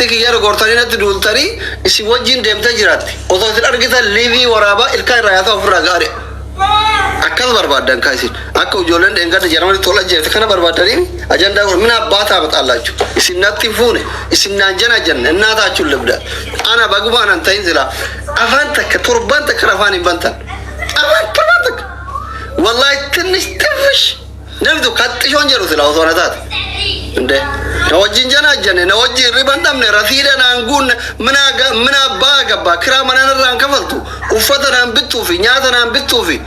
Jaartii kiyya gortanii natti duultanii isin wajjin deemtee jiraatti. Osoo isin argitan liivii waraabaa ilkaan irraa yaasaa ofirraa ga'are. Akkas barbaaddan kaa isin. Akka ijoolleen dheengadda Jarmanii tola jeefte kana barbaaddanii ajandaa godhu mina abbaa ta'a baxaallaachu. Isin natti hin fuune isin naan jana janne innaa taachuun libda. Ana baguma anan ta'in silaa afaan takka torban takka afaan hin bantan. Afaan torban takka. Wallahi tinnish tinnish. Namni tokko haxxishoon jedhu silaa osoo na taate. Inde na wajjin janaajjanne na wajjin riban dhabne rasiida naan guunne mina abbaa gabbaa kiraa mana narraan kafaltu uffata naan bittuufi nyaata naan bittuufi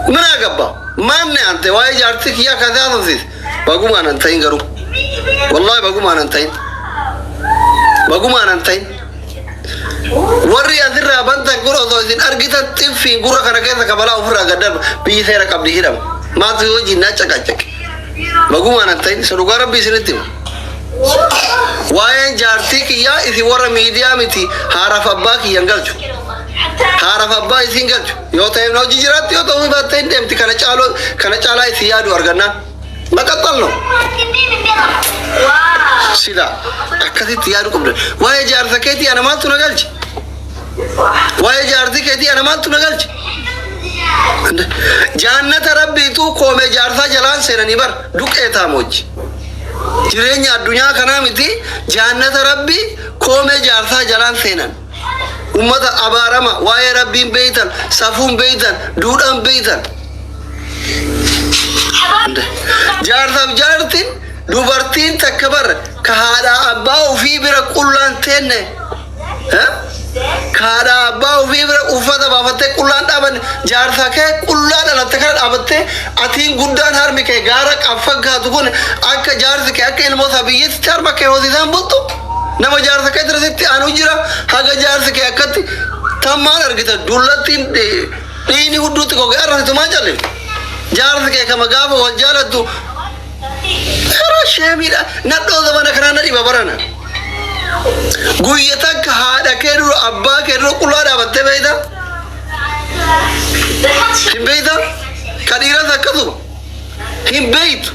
mina gabbaa maanne ante waa'ee jaartii kiyyaa kaasee haasofsiise bagumaan an ta'in garuu wallahi bagumaan an ta'in bagumaan an ta'in. Warri asirraa bantan kun osoo isin argitan xiffiin gurra kana keessa kabalaa ofirraa gad darba biyyi seera qabdi hidhama. Maaltu wajjin naa caqacaqe. Bagumaan an ta'in isa dhugaa rabbii isinitti hima. Waa'een jaartii kiyyaa isin warra miidiyaa miti haadhaaf abbaa kiyyan galchu. Haadhaaf abbaa isin galchu. Yoo ta'e na hojii jiraatti yoo ta'uu baatte hin deemti kana caaloo kana caalaa isin yaadu argannaan. Maqaxxal no. Sila akkasitti yaaduu qabda. Waa'ee jaarsa keetii ana maaltu na galche? Waa'ee jaartii keetii ana maaltu na galche? Jaannata rabbiitu koomee jaarsaa jalaan seenanii bar duqee taamoji. Jireenya addunyaa kanaa miti jaannata rabbii koomee jaarsaa jalaan seenan. Ummata abaarama waa'ee rabbiin beeytan, safuun beeytan, duudhaan beeytan. Jaarsaaf jaartiin dubartiin takka bar ka haadhaa abbaa ofii bira qullaan teenne. Ka haadhaa abbaa ofii bira uffata baafattee qullaan dhaabanne jaarsa kee qullaa dhalatte kana dhaabattee atiin guddaan harmi kee gaara fakkaatu kun akka jaarsi kee akka ilmoo isaa biyyatti harma kee hoosisaan bultu. Nama jaarsa kee tira sitti aanu jira haga jaarsi kee akkatti tammaan argita dullattiin dhiini hudduutti goge arrasitu maa jallifte. Jaarsi kee kama gaafa wal jaalattu yeroo sheemiidha nadhoo zamana kanaa na dhiba barana. Guyya takka haadha kee dura abbaa kee dura qullaa dhaabattee beeyta? Hin beeyta? Ka dhiiras akkasuma. Hin beeytu.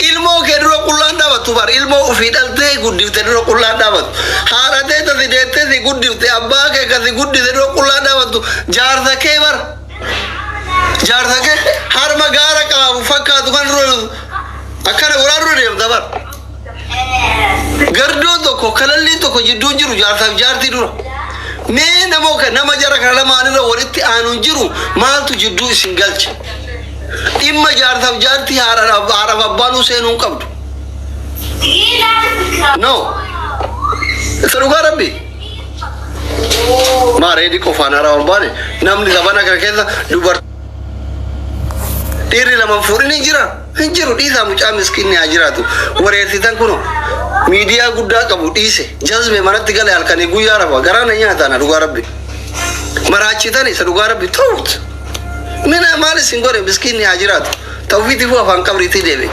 Ilmoo kee dura qullaan dhaabattu bar ilmoo ofii dhaltee guddifte dura qullaan dhaabattu. Haadha tee tasi deettee si guddifte abbaa kee kasi guddise dura qullaan dhaabattu jaarsa kee bar. Jaarsa kee harma gaara qaabu fakkaatu kan dura akkana godhaa dura deemta bar. Gardoon tokko kalalliin tokko jidduun jiru jaarsaaf jaartii dura. Mee namoo nama jara kana lamaanirra walitti aanuun jiru maaltu jidduu isin galche? Dhimma jaarsaaf jaartii haadhaaf abbaanuu seenuu hin qabdu. No. Isa dhugaa rabbi. Maa reedii qofaan haaraa hin baane namni zabana kana keessa dubartii dhiirri lama fuudhin hin jira. Hin jiru dhiisaa mucaa miskiinni haa jiraatu. Wareersitan kuno miidiyaa guddaa qabu dhiise jazbe manatti gale halkanii guyyaa rafa garaa na nyaata na dhugaa rabbi. Maraachitan isa dhugaa rabbi ta'uut. Mina maal isin godhe miskiinni haa jiraatu. Tawfiitifuu afaan qabriitii deebi'e.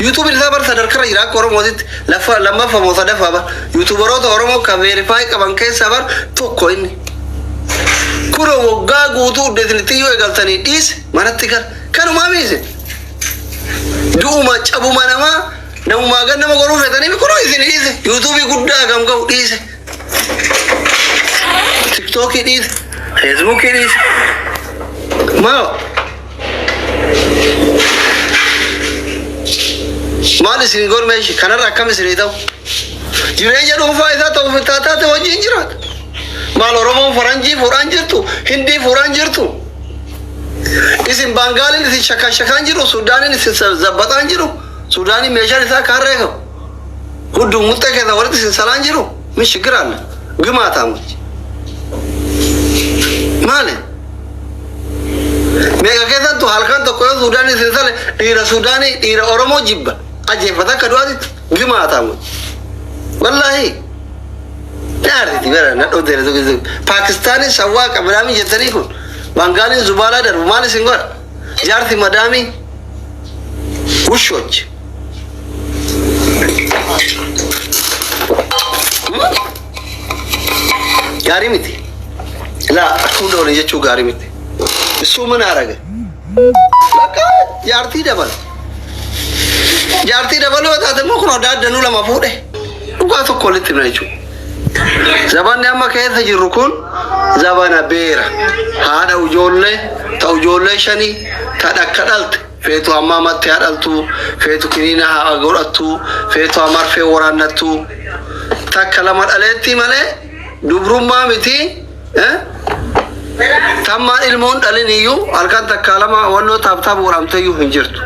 Yuutuubiin isaa bar sadarkarra jira akka Oromootitti lafa lammaffaa moo sadaffaa bar yuutuubaroota Oromoo kan verify qaban keessaa bar tokko inni. Kunoo waggaa guutuu uddeetinitti iyyuu eegaltanii dhiise manatti gala. Kanumaa miise. Du'uma cabuma namaa namumaa gad nama godhuu feetanii kunoo isin dhiise. Yuutuubii guddaa gam ga'u dhiise. Tiktookii dhiise. Feesbuukii dhiise. Maa maal isin godhu kanarra akkam isinii ta'u? Jireenya dhuunfaa isaa ta'uuf taataate wajjin jiraata. Maal Oromoon faranjii fuudhaan jirtu, Hindii fuudhaan jirtu. Isin Baangaaliin isin shakaan shakaan jiru, Suudaaniin isin zabbaxaan jiru. Suudaaniin meeshaan isaa akka harree qabu. Hudduu muxxee keessa walitti isin salaan jiru. Min shigiraan gimaataamuchi. Maali? Meeqa keessattu halkan tokko yoo Suudaanii isin sale dhiira Suudaanii dhiira Oromoo jibba ajeeffata akka du'aatitti gimaataamuchi. Wallaahi. Naarriti bara nadhoo deere tokko tokko. Paakistaanin sawwaa qabiraamii jettanii kun Bangaaliin zubaalaa darbu maal isin godha? Jaarsi madaamii wushoch. Gaarii miti. Laa akka hunda waliin jechuu gaarii miti. Isuu mana araga. Bakka jaartii dabala. Jaartii dabaluu yoo taate immoo kunoo daaddanuu lama fuudhe. Dhugaa tokko walitti himna jechuudha. Zabanni amma keessa jirru kun zabana beera. Haadha ijoollee, ta ijoollee shanii, ta dhakka dhalte. Feetu hammaamatti haa dhaltu, feetu kiniina haa godhattu, feetu haa marfee waraannattu. Takka lama dhaleetti malee dubrummaa miti. Eh? Tammaan ilmoon dhalin iyyuu halkan takkaa lama wannoo taaptaap godhamte iyyuu hin jirtu.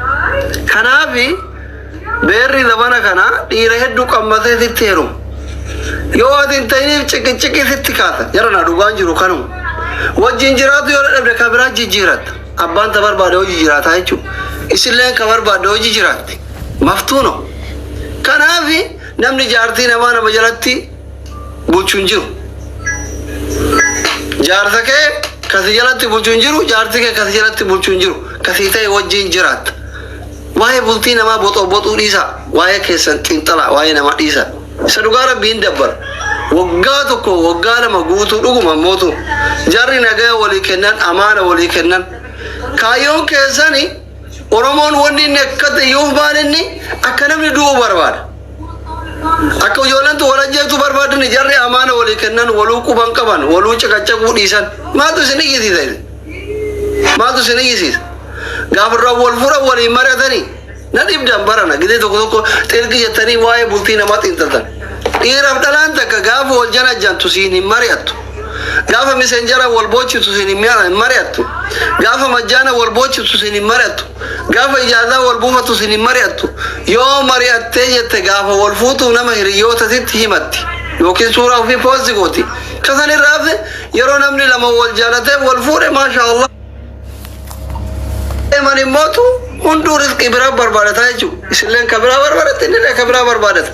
Kanaafi beerri zabana kana dhiira hedduu qammatee sitti heeruma. Yoo ati hin ta'iniif ciqiciqii sitti kaasa. Jarana dhugaan jiru kanuma. Wajjin jiraatu yoo dadhabde ka biraa jijjiiratta. Abbaan ta barbaade hojii jiraataa jechuudha. Isilleen ka barbaadde hojii jiraatti. Maftuuno. Kanaafi namni jaartii namaa nama jalatti bulchu hin jiru. Jaarsa kee kasi jalatti bulchu hin jiru, jaarti kee kasi jalatti bulchu hin jiru. Kasii ta'e wajjin jiraatta. Waa'ee bultii namaa boxoo boxuu dhiisaa. Waa'ee keessan xiinxalaa, waa'ee namaa dhiisaa. Isa dhugaa rabbii hin dabbara. Waggaa tokko waggaa lama guutuu dhuguma mootu. Jarri nagaya walii kennan, amaana walii kennan. Kaayyoon keessani Oromoon wanni inni akka iyyuuf maal inni akka namni du'u barbaada. Akka ijoolleen wal ajjeeftu barbaadan jarri amaana walii kennan, waluu quban qaban, waluu caqacaquu dhiisan. Maaltu isin iyyisiisa isin? Maaltu isin iyyisiisa? Gaafa duraan wal fuudhan waliin mari'atanii na dhibdan barana gidee tokko tokko xirqi jettanii waa'ee bultii namaa xiinxaltan. Dhiiraaf dhalaan takka gaafa wal janajjantu siin hin mari'attu. Gaafa misenjara wal boochiftu siin hin mari'attu. Gaafa majjaana wal boochiftu siin hin mari'attu. Gaafa ijaazaa wal buufattu siin hin mari'attu. Yoo mari'attee jette gaafa wal fuutuu nama hiriyoota sitti himatti. Yookiin suuraa ofii poosti gooti. Kasan irraa hafe yeroo namni lama wal jaalatee wal fuudhe maasha Allah. Deeman immootu hunduu rizqii biraa barbaadataa jechuudha. Isilleen ka biraa barbaadatti innillee ka biraa barbaadata.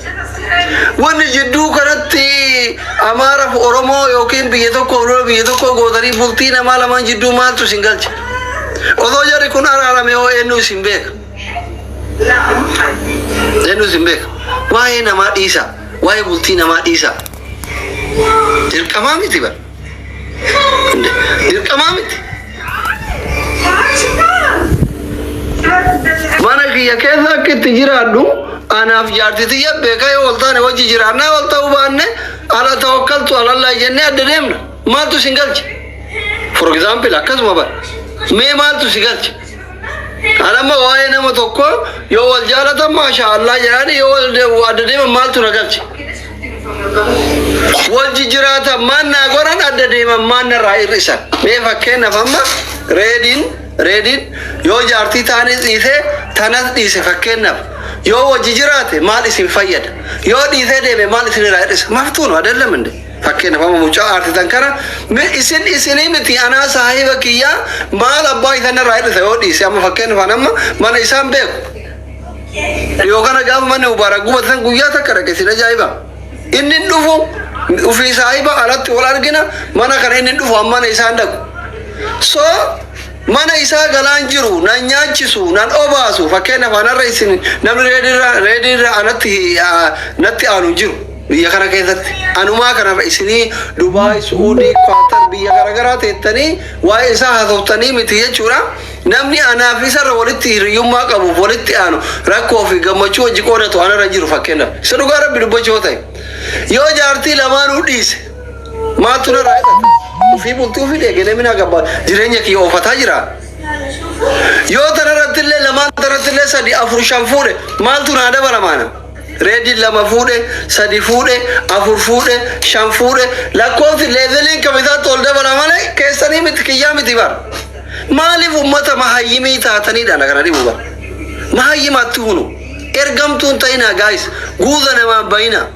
Wanni jidduu kanatti Amaaraaf Oromoo yookiin biyya tokkoof lola biyya tokkoo gootanii bultii namaa lamaan jidduu maaltu isin galcha? Osoo jarri kun araarame hoo eenyu isin beeka? Eenyu isin beeka? Waa'ee namaa dhiisaa. Waa'ee bultii namaa dhiisaa. Dirqamaa miti bara. Dirqamaa miti. Mana kiyya keessa akka itti jiraadhu anaaf jaarti tiyya beeka yoo wal taane wajji jiraannaa wal ta'uu baanne ala tawakkaltu alallaa jennee adda deemna. Maaltu isin galche? For example akkasuma bara. Mee maaltu si galche? Anamma waa'ee nama tokko yoo wal jaalatan maasha Allah jedhani yoo wal adda deeman maaltu na galche? Wal jijjiraatan maan naa godhan adda deeman maan narraa hir'isan. Mee fakkeenyaaf amma reediin yoo jaartii taanis dhiisee tanas dhiise fakkeenyaaf yoo wajji jiraate maal isin fayyada? Yoo dhiisee deeme maal isin irraa hir'isa? Maftuun adellam inde. Fakkeenyaaf amma mucaa aartitan kana isin isinii miti anaa saahiba kiyyaa maal abbaa isaan irraa hir'isa yoo dhiise amma fakkeenyaaf amma mana isaan beeku. Dhiyoo kana gaafa manni Mubaarak gubatan guyyaa takka dhaqe sin ajaa'iba. Inni hin dhufu ofii saahiba alatti wal argina mana kana inni hin dhufu amma mana isaan dhaqu. So mana isaa galaan jiru nan nyaachisu nan obaasu fakkeenyaaf anarra isin namni reediirra anatti natti aanu hin jiru biyya kana keessatti anumaa kanarra isinii Dubaay, Su'uudii, Kwaatar biyya garaagaraa teettanii waa'ee isaa haasoftanii miti jechuudha. Namni anaaf isarra walitti hiriyyummaa qabuuf walitti aanu rakkoo fi gammachuu wajji qoodatu anarra hin jiru fakkeenyaaf. Isa dhugaa rabbi dubbachuu yoo ta'e. Yoo jaartii lamaanuu dhiise maaltu narraa hidhata? Ofii bultii ofii deegelee minaa gabbaa jireenya kiyya oofataa jira. Yoo tanarratti illee lamaan tanarratti illee sadi afur shan fuudhe maaltu naa dabala maana? Reediin lama fuudhe, sadi fuudhe, afur fuudhe, shan fuudhe lakkoofsi leeveliin kam isaatti ol dabala malee keessanii miti kiyyaa miti bara. Maaliif ummata mahayyimii taataniidha na kana dhibu bara. Mahayyimaatti hunu. Ergamtuun ta'inaa gaayis guuza namaan bayinaa.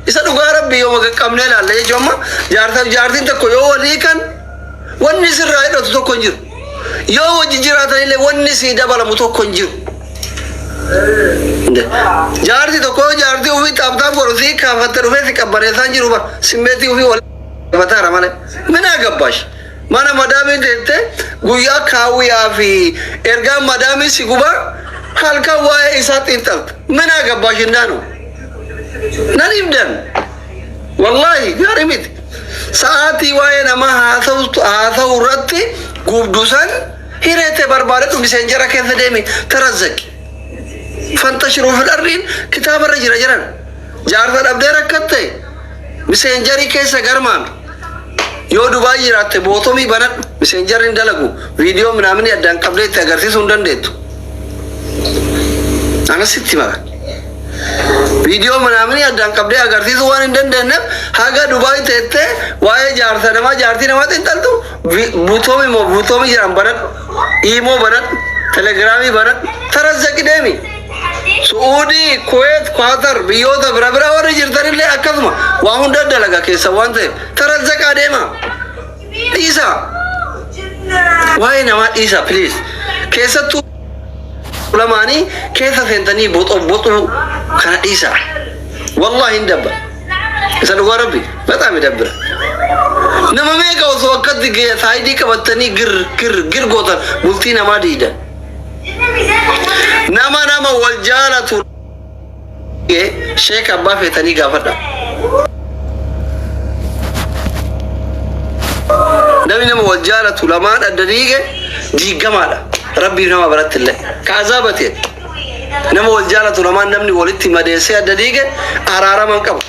Isa dhugaa rabbii yoo qaqqabnee ilaalle jechuun amma jaarsaaf jaartiin tokko yoo walii kan wanni sirraa hidhatu tokko hin jiru. Yoo wajji jiraatanillee wanni sii dabalamu tokko hin jiru. Jaarsi tokko yoo jaartii ofii xaabxaab godhu sii kaafatte dhufee si qabbaneessaan jiru bara simmeetii ofii wal qabataara malee. Minaa gabbaash. Mana madaamii deette guyyaa kaawwiyaa fi ergaan madaamii si gubaa halkan waa'ee isaa xiinxalta. Minaa gabbaash hin daanu. Nan ibdan. Wallaahi gaarii miti. Sa'aatii waa'ee namaa haasa'u irratti gubdu san hireete barbaadadhu miseenjara keessa deemi tarazzaqi. Fantashiruu fil ardiin kitaabarra jira jiran. Jaarsa dhabdee rakkatte miseenjarii keessa garmaami. Yoo Dubaay jiraatte bootomii banadhu, miseenjarri hin dalagu, viidiyoo minaamini addaan qabdee itti agarsiisuu hin dandeettu. Anas sitti mara. Viidiyoo minaamini addaan qabdee agarsiisuu waan hin dandeenyeef haga Dubaay teettee waa'ee jaarsa namaa, jaartii namaa xiinxaltu, buutoomii moo buutoomii jedhan banadhu, iimoo banadhu, telegiraamii banadhu, tarazzaqi deemi. Su'uudii, Kuweet, Kwaatar, biyyoota bira bira warri jirtanillee akkasuma waa hunda dalaga keessa waan ta'eef tarazzaqaa deema. Dhiisaa. Waa'ee namaa dhiisaa, please. Keessattuu lamaanii keessa seentanii boxoo boxuu kana dhiisaa. Wallahi hin dabba. Isa dhugaa rabbi በጣም ይደብራል. Nama meeqa osoo akkatti saayidii qabattanii gir gir gir gootan bultii namaa diidan. Nama nama wal jaalatu sheeka abbaa feetanii gaafadha. Namni nama wal jaalatu lamaan adda diige diigamaadha. Rabbiif nama biratti illee. Ka azaaba ta'e. Nama wal jaalatu lamaan namni walitti madeessee adda diige araarama hin qabu.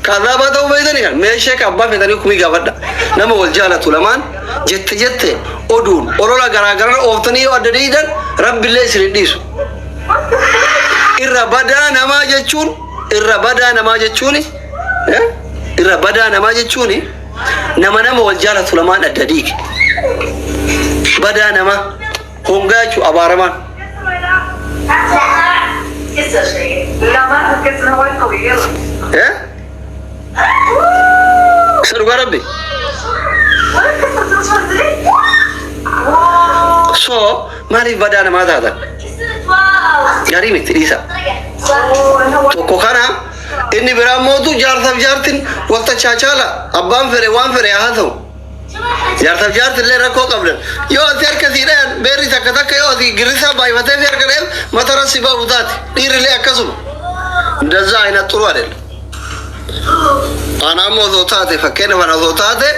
Ka azaabaa ta'uu beektanii kan mee sheeka abbaa feetanii kumii gaafadha. Nama wal jaalatu lamaan jette jette oduun olola garaagaraa ooftanii yoo adda diidan, Rabbillee isin hin dhiisu. Irra badaa namaa jechuun, irra badaa namaa jechuun, irra badaa namaa jechuun nama nama wal jaalatu lamaan adda diige. Badaa namaa hongaa jechuun abaaramaan. لا ما ركزنا هو قوي يلا. Eh? Isa dhugaa rabbi. ولا كسرت مش لي واو. So maaliif badaa namaa taatan? واو. Gaarii miti, dhiisa. Tokko kana, inni biraa mootu jaarsaaf jaartin walta chaachaala, abbaan fedhe waan fedhe haa ta'u. Jaarsaaf jaartin illee rakkoo qabdan. Yoo ati harka sii dhayan, beerri takka takka yoo ati girrisaa baay'ifatee fi harka dhayan matara si ba'u taate, dhiirrillee akkasuma. እንደዛ አይነት ጥሩ አይደለም። Ana ammoo osoo taate, fakkeenyaaf ana osoo taate,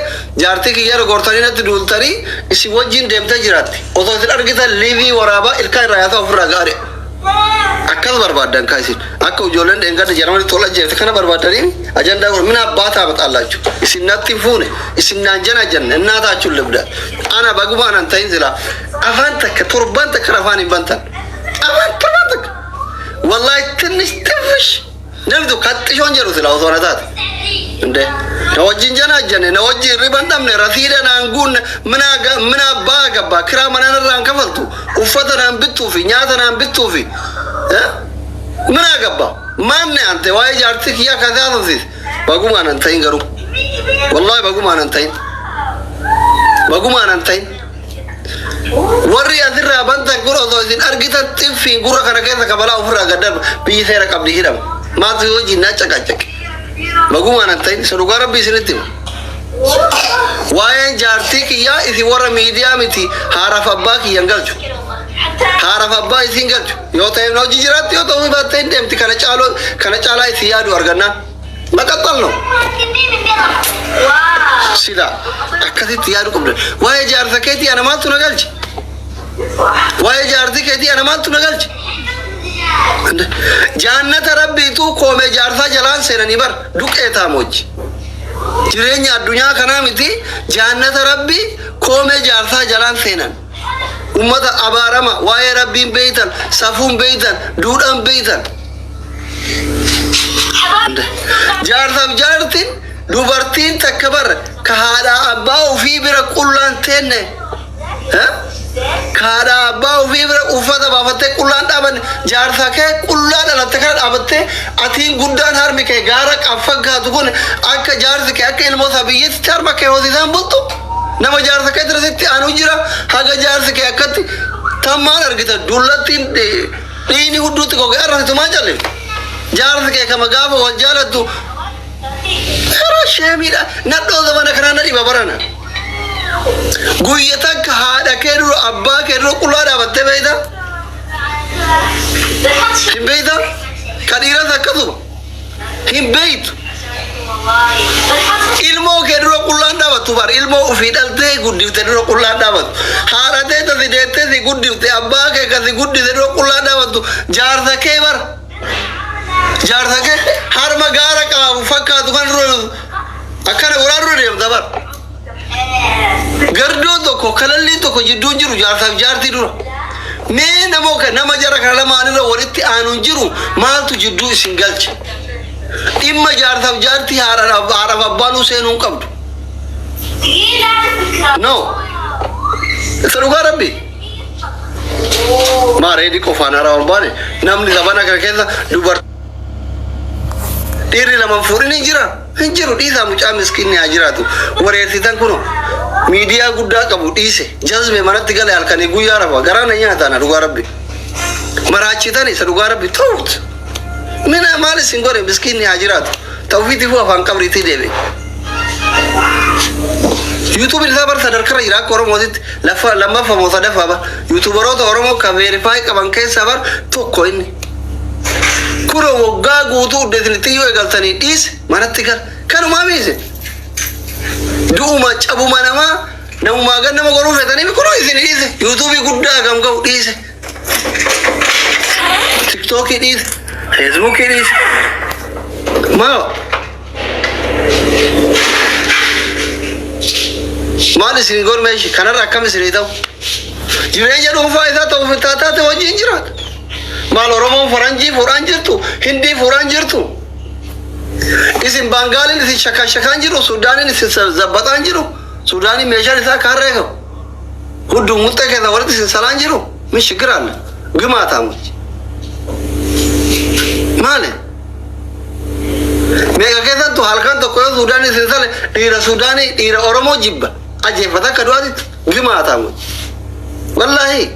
jaartii kiyya gortanii natti duultanii isin wajjin deemtee jiraatti. Osoo isin argitan liivii waraabaa ilkaan irraa yaasaa ofirraa gaari. Akkas barbaaddan kaa isin akka ijoolleen dheengadda jedhamanii tola jeefte kana barbaaddanii ajandaa godhu mina abbaa taamaxaallaችሁ isin natti fuune isin naan jana janne እናታችሁን ልብዳ. Ana baguma anan ta'in sila afaan takka torban takka afaan hin bantan, afaan torban takka wallahi ትንሽ ትንሽ namni tokko haxxishoon jedhu sila osoo na taate እንዴ na wajjin janaajjanne, na wajjin riban dhabne, rasiida naan guunne, mina abbaa gabbaa kiraa mana irraan kafaltu, uffata naan bittuufi, nyaata naan bittuufi, mina gabbaa maanne ante waa'ee jaartii kiyyaa kaasee haasofsiise. Baguma anan ta'in garuu, wallahi baguma anan ta'in, baguma anan ta'in. Warri asirraa bantan kun osoo isin argitan xiffiin gurra kana keessa kabalaa ofirraa gaddarba. Biyyi seera qabdi, hidhama maatu wajjin naa caqacaqe. Baguma anan ta'in, isa dhugaa rabbi isinitti hima. Waa'een jaartii kiyyaa isin warra miidiyaa miti, haaraaf abbaa kiyyan galchu, haaraaf abbaa isin galchu. Yoo ta'e na hojii jiraatti, yoo ta'u baatte hin deemti. Kana caaloo, kana caalaa isin yaadu argannaan maqaxxal no sila akkasitti yaadu qabda. Waa'ee jaarsa keetii ana maaltu na galche? Waa'ee jaartii keetii ana maaltu na galche? Jaannata rabbiitu koomee jaarsaa jalaan seenanii bar duqee taamoji. Jireenya addunyaa kanaa miti, jaannata rabbii koomee jaarsaa jalaan seenan. Ummata abaarama, waa'ee rabbiin beeytan, safuun beeytan, duudhaan beeytan. Jaarsaaf jaartiin, dubartiin takka bar ka haadha abbaa ofii bira qullaan teenne, ka haadha abbaa ofii bira uffata baafattee qullaan dhaabanne, jaarsa kee qullaa dhalatte kana dhaabattee, atiin guddaan harmi kee gaara qaffaggaatu kun akka jaarsi kee akka ilmoo isaa biyyatti harma kee hoosisaan bultu, nama jaarsa kee tirasitti aanu jira. Haga jaarsi kee akkatti tammaan argita dullattiin dhiini hudduutti goge arrasitu maa jalli jaarsi kee kama gaafa wal jaalattu. Yeroo sheemiidha nadhoo zamana kanaa na dhiba barana. Guyya takka haadha kee dura, abbaa kee dura qullaa dhaabattee beeyta? Hin beeyta? Ka dhiiras akkasuma. Hin beeytu. Ilmoo kee dura qullaan dhaabattu bar, ilmoo ofii dhaltee guddifte dura qullaan dhaabattu. Haadha tee tasi deettee si guddifte, abbaa kee kasi guddise dura qullaan dhaabattu. Jaarsa kee bar. Jaarsa kee harma gaara qaabu fakkaatu kan dura akkana godhaa dura deemta bar. Gardoon tokko kalalliin tokko jidduun jiru jaarsaaf jaartii dura. Mee namoo nama jara kana lamaanirra walitti aanuun jiru maaltu jidduu isin galche? Dhimma jaarsaaf jaartii haadhaaf abbaanuu seenuu hin qabdu. No. Isa dhugaa rabbi. Maa reedii qofaan haaraa hin baane, namni zabana kana keessa dubartii dhiirri lama fuudhin hin jira. Hin jiru, dhiisaa, mucaa miskiinni haa jiraatu. Wareersitan kuno miidiyaa guddaa qabu dhiise. Jazbe manatti gale, halkanii guyyaa rafa, garaa na nyaataana dhugaa rabbi. Maraachitan, isa dhugaa rabbi ta'uut. Mina maal isin godhe? Miskiinni haa jiraatu. Ta'ufiitifuu afaan qabriitii deebi'e. YouTube isaa bar sadarkarra jira akka Oromootitti, lafa lammaffaa moo sadaffaa bar, YouTuberoota Oromoo kan verify qaban keessaa bar tokko inni. Kunoo waggaa guutuu uddeetin xiyyoo eegaltanii dhiise, manatti gala. Kanumaa miise. Du'uma cabuma namaa namumaa gad nama godhuu feetanii kunoo isin dhiise. YouTube guddaa gam ga'u dhiise. TikTokii dhiise. Facebookii dhiise. Maal? Maal isin godhme? Kanarra akkam isinii ta'u? Jireenya dhuunfaa isaa ta'uuf taataate wajjin jiraata. Maal, Oromoon faranjii fuudhaan jirtu, Hindii fuudhaan jirtu. Isin Baangaaliin isin shakaan shakaan jiru, Sudaaniin isin zabbaxaan jiru, Sudaaniin meeshaan isaa akka harree qabu. Hudduu muxxee keessa walitti isin salaan jiru, min shigiraan gimaataamuchi. Maali? Meeqa keessattuu halkan tokko yoo Sudaanii isin sale, dhiira Sudaanii dhiira Oromoo jibba ajeeffata akka du'aatitti gimaataamuchi. Wallaahi.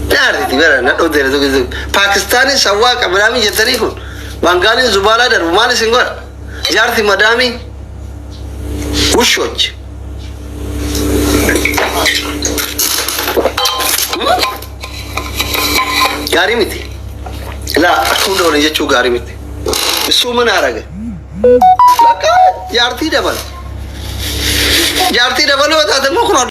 Dhaartiti bara nadhoo deere tokko. Paakistaanin sawwaa qabiraamii jettanii kun Bangaaliin zubaalaa darbu maal isin godha? Jaarti madaamii wushoch. Gaarii miti. Laa, akka hunda waliin jechuu gaarii miti. Isuu mana araga. Bakka jaartii dabala. Jaartii dabaluu yoo taate immoo kun